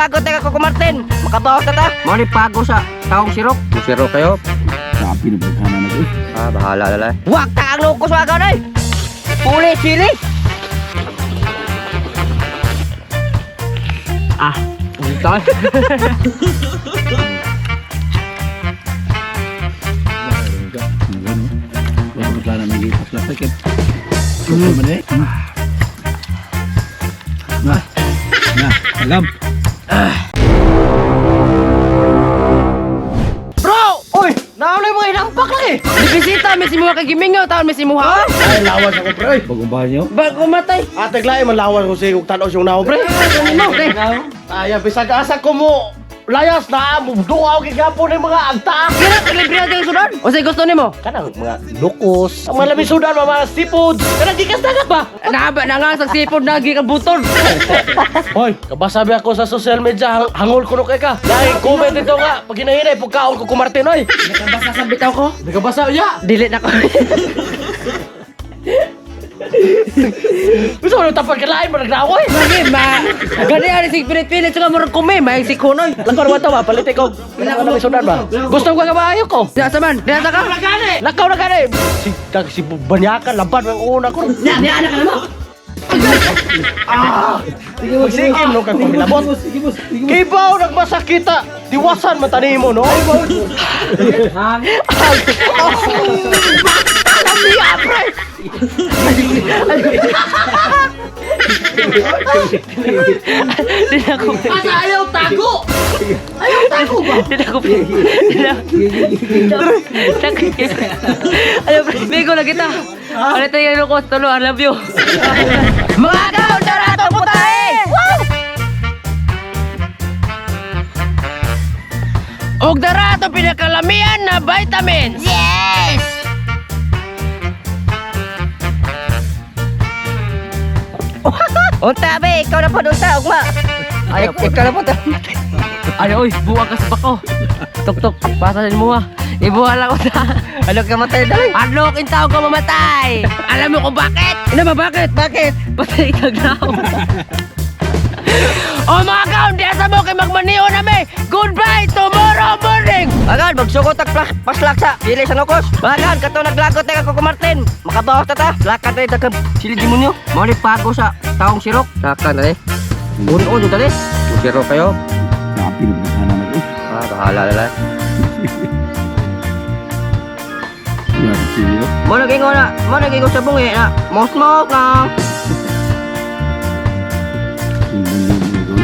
Naglagot na ka, Coco Martin. Makabawas na ta. Mao ni pago sa taong sirok. Sirok kayo. Grabe na baghana na eh. Ah, bahala na lang. Wag ta ang lukos wagaw na. Puli sili. Ah, unta. Ano? Wala ko plano ng gipas lang. Kaya, sukol man eh. Na, na, alam. Bro! Uy, naulay mo inampak lang eh. Bisita mi si muha kay gimingaw taon mi si muha. Ay, lawas ako, pre. Bagong bahay niyo. Bago matay. Ate Glay, man lawas ko siya kung tanaw siyang nao, pre. Ano pre? Ay, bisag asa ko mo. Layas na, duwa ako gigapon ng mga agta. Kira libre na yung sudan. O say gusto nimo? Kanang mga lukos. Ang mga labi sudan, mga seafoods. Kanang gikas dagat ba? Naba na nga sa sipod nagi kang buton. Hoy, kabasabi ako sa social media, hangol ko no kay ka. Dahil comment dito nga, pag hinahinay, pagkaon ko kumartin, oy. Nakabasa sa bitaw ko. Nagabasa, ya. Dili na ko. Gusto mo nang tapag kalain mo, nagraway. Lagi ma. Gani ani sig pilit-pilit sa murag kumi may si kunoy. Lakaw naman to ba, palitik ko. Kailangan namin sudan ba? Gusto ko nga maayo ko. Di asa man? Di asa ka? Lakaw na gani. Si, si Banyakan, laban ang una ko. Nya, ni anak ka mo. Magsigim no kang pamilabot. Sige boss, sige boss. Kibaw nagmasakita. Diwasan man tani mo no. Di na ko. Asa ayaw tago. Ayaw tago ba? Di na ko. Di na. Ayo, pre. Bigo lang kita. Ano tayo ko tulo, I love you. Mga gaw, darato putahe. Og dara ato pinakalamian na vitamins. Yes! Unta be, ikaw na po unta, ugma. Ay, ikaw na po. Ay, oy, buwa ka sa bako. Tok tok, pasa sa mo ah. Ibuha lang ko ta. Ano ka matay dali? Adlok in tao ka mamatay. Alam mo kung bakit? Ina ba bakit? Bakit? Patay ka now. O mga kaon, di asa mo kay magmaniho na may. Goodbye tomorrow morning. Bagan, magsugot ang paslak sa dili sa nukos. Bagan, kato naglagot na ka Coco Martin. Makabawas na ta. Lakad na ito sili demonyo. Mao ni pago sa taong sirok. Lakad na eh. Uno dito tali. Sirok kayo. Grabe na baghana na eh. Ah, bahala na lang. Yan, sige. Mo naging na, mo naging sa bungi na. Mo smoke lang. Tingnan niyo ito.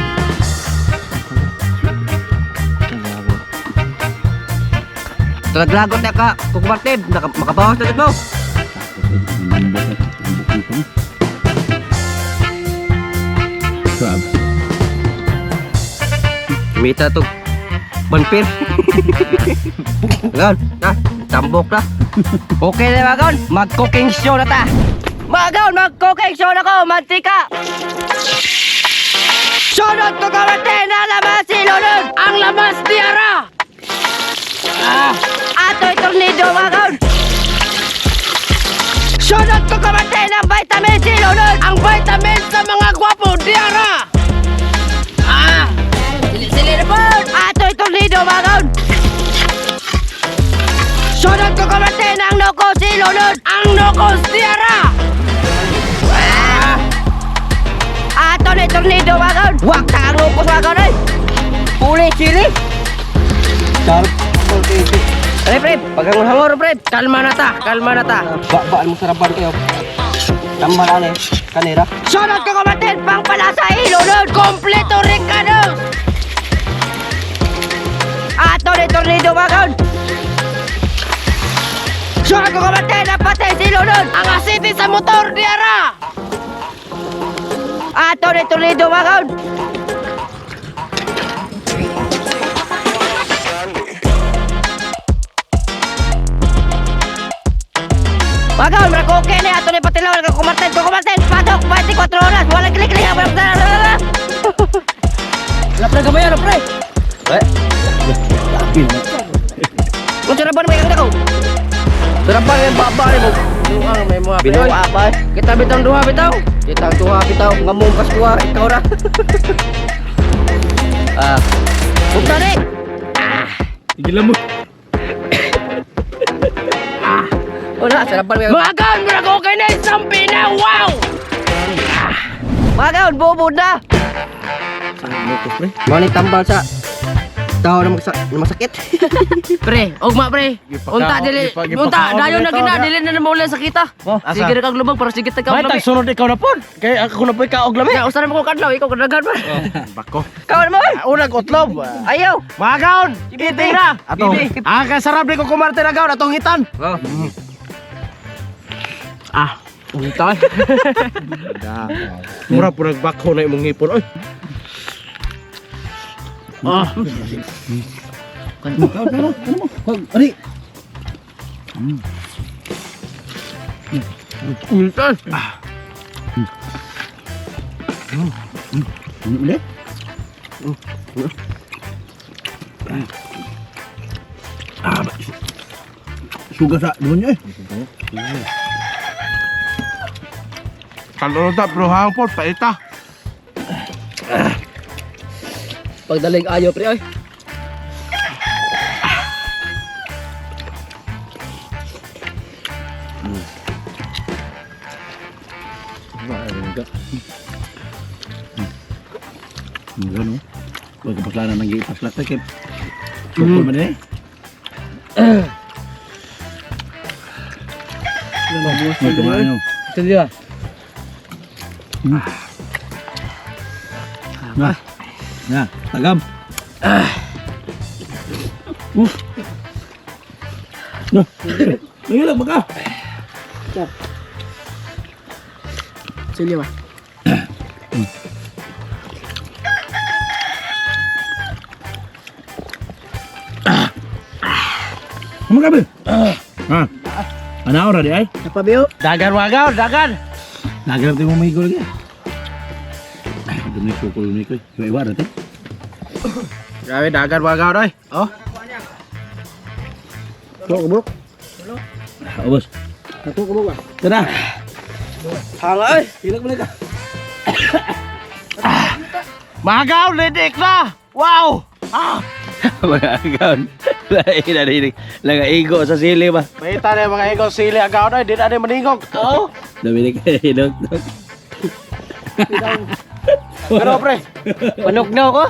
Naglagot na ka Coco Martin. Makabawas na mo. Grabe. Kumita to. Banpir. Bagan, na, tambok na. Okay na bagan, mag-cooking show na ta. Bagan, mag-cooking show na ko, mantika. Sunod ko kamate na lamas si Lulun. Ang lamas di ara. Ah. Ato'y tornado bagan. Sunod ko kamate ng vitamin si Lulun. Ang vitamins sa mga gwapo di ara. Ah! Sili-sili na po. Ato'y tornado bagan. Sunod ko kamate ng noko si Lulun. Ang nokos di ara. Ato ni tornado wagon. Wag ta ang lukos wagon oy. Puli chili. Pre, pre, paghangor-hangor pre. Kalma na ta, kalma na ta. Ba-baan mo sarapan kayo. Tambal ani kanira. Sunod ko kumatin pang palasa ilunod. Kompleto Ricardo. Ato ni tornado wagon. Sunod ko kumatin ang patay si lunod. Ang asiti sa motor di ara. Ato ni tornado wagon. Wagon, marakoke ni ato ni patilaw ka kumartin, kumartin, pasok 24 oras, walang klik-klik, walang Wala pre gamay ano pre. Eh, Grabe na. kung sarapan mo yung ko. Sarapan yung baba ni mo. Duha may mga pre. Binuha pa eh. Kita bitang duha bitaw. Kita tuha bitaw, ngamong pas kuha, ikaw ra. Ah. Punta ni. Igilan mo. Wala, sarapan mo. Mga kaon, murag okay na isang pina. Wow! Mga kaon, bubod na. Mao ni tambal sa tao na, na masakit. Pre, ugma pre. Unta dili, unta dayon na gina dili na maulan sa kita. Oh, asa? Sige ra kag lubag para sige ta ka May tag sunod ikaw na pod. Kay ako na po'y kaog lami. Ya, usa na mo ko kadlaw, ikaw kadlagan pa. Bako. Kaon mo. Ah, unang utlob. Ayaw. Mga kaon, eating na. Atong. Bibi. Ah, kasarap ni Coco Martin agaw atong hitan. Oh. Ah, unta. Mura po nagbakho na imong ngipon. Oy. Ah, Ano ano ano mo? Ari. unta. Ano ulit? Ah, suga sa demonyo eh. Kaloro ta pero hang pod paita. Pagdaling ayo pre oy. Ano? Huwag ka paslana ng ipaslak ta kay. Sukol man eh. May kumain oh. Sige ah. Na. Na, tagam. Ah. Na. Ngayon lang baka. Sige ba. Ano kabi? Ah. Ano ora di ay? Napabio. Dagan mga kaon, dagan. Nagarap din mo may lagi. Ay, dumi sukol ni ko. Iwa ra te. Grabe dagan mga kaon oy. Oh. Tulo ka bro. Ah, ubos. Ako ko ba? Tara. Hanga oy. Ilak mo na ka. Mga kaon, lidik na. Wow! Ah, Mga agaw. Lain na rin. Lagaigo sa sili ba. Paita na mga ikaw sili agaw oy, di na ni maningog. Oh. Dami ni kay dog. Pero pre, Panugnaw ko.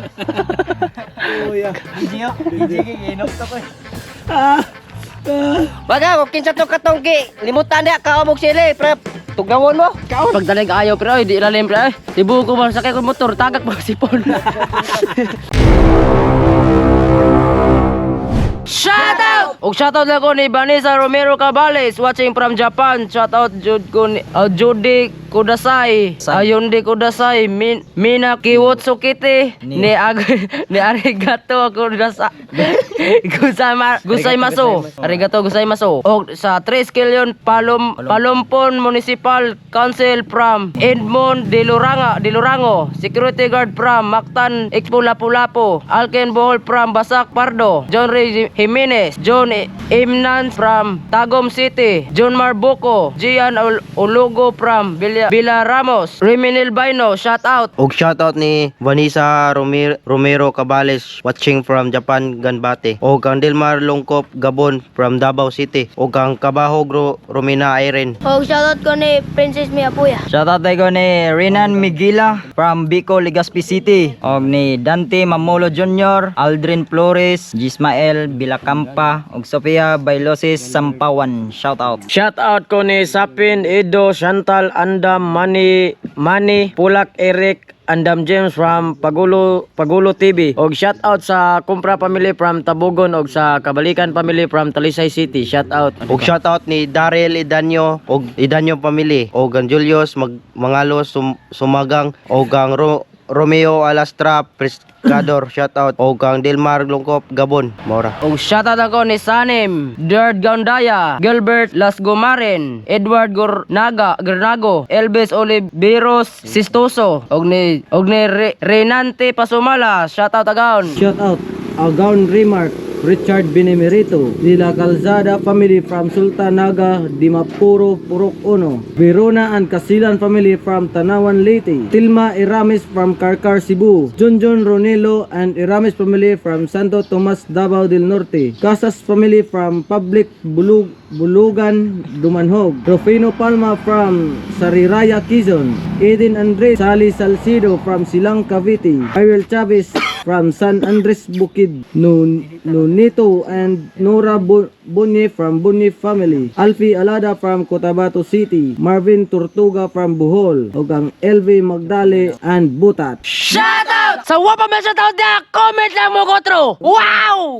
Baga, kung kinsa to katong gi, limutan niya kaon og sili, pre. Tugawon mo. Pagdaling ayo pre oy, di ilalim pre oy. Tibuok ko ba sakay ko motor, tagak ba sipon. Shout out! Og shout out lang ko ni Vanessa Romero Cabales watching from Japan. Shout out jud ko ni Judy Kudasai, Ayundi Kudasai, Mina Kiwotsukite, ni Ag ni Arigato Kudasai. Gusama Gusaimasu. Arigato gozaimasu. Og sa Tres Kilyon Palumpon Municipal Council from Edmond De Luranga, De Lurango, Security Guard from Mactan Expo Lapu-Lapu, Alken Bohol from Basak Pardo, John Ray Jimenez, John Imnan from Tagum City, John Marbuco, Gian Olugo from Villa Ramos, Reminil Baino, shout out. Og shoutout ni Vanessa Romero Cabales watching from Japan, Ganbate. Og kang Delmar Longkop Gabon from Davao City. Og kang Kabahog Romina Irene. Og shoutout ko ni Princess Mia Puya. Shoutout ko ni Renan Miguela from Bicol, Legazpi City. Og ni Dante Mamolo Jr., Aldrin Flores, Gismael Bilacampa, og Sofia Bailosis Sampawan. Shoutout. Shout out ko ni Sapin, Edo, Chantal, Andam, Manny, Manny, Pulak, Eric, Andam James from Pagulo TV. Og shout out sa Kumpra family from Tabugon og sa Kabalikan family from Talisay City. Shout out. Og shoutout ni Daryl Idanyo og Idanyo family. Og ang Julius Mangalos Sumagang og ang Romeo Alastra Pescador, shoutout. Og ang Delmar Longkop Gabon. Maura. Og shoutout ako ni Sanim, Derd Gandaya, Gilbert Lasgomaren, Edward Gornaga, Gernago, Elvis Oliveros Sistoso, og ni Renante Pasumala, shoutout agaon. Shoutout Agaun Remark Richard Benemerito, Lila Calzada family from Sultan Naga, Dimapuro, Purok Uno, Verona and Casilan family from Tanawan, Leyte, Tilma Iramis from Carcar, Cebu, Junjun Ronelo and Iramis family from Santo Tomas, Davao del Norte, Casas family from Public Bulugan, Dumanhog, Rufino Palma from Sariraya, Quezon, Eden Andres Sally Salcido from Silang, Cavite, Ariel Chavez from San Andres Bukid, Nunito and Nora Bunye from Bunye family, Alfie Alada from Cotabato City, Marvin Tortuga from Bohol, ug ang LV Magdale and Butat. Shoutout! Sa wa pa may shoutout na, comment lang mo kotro! Wow!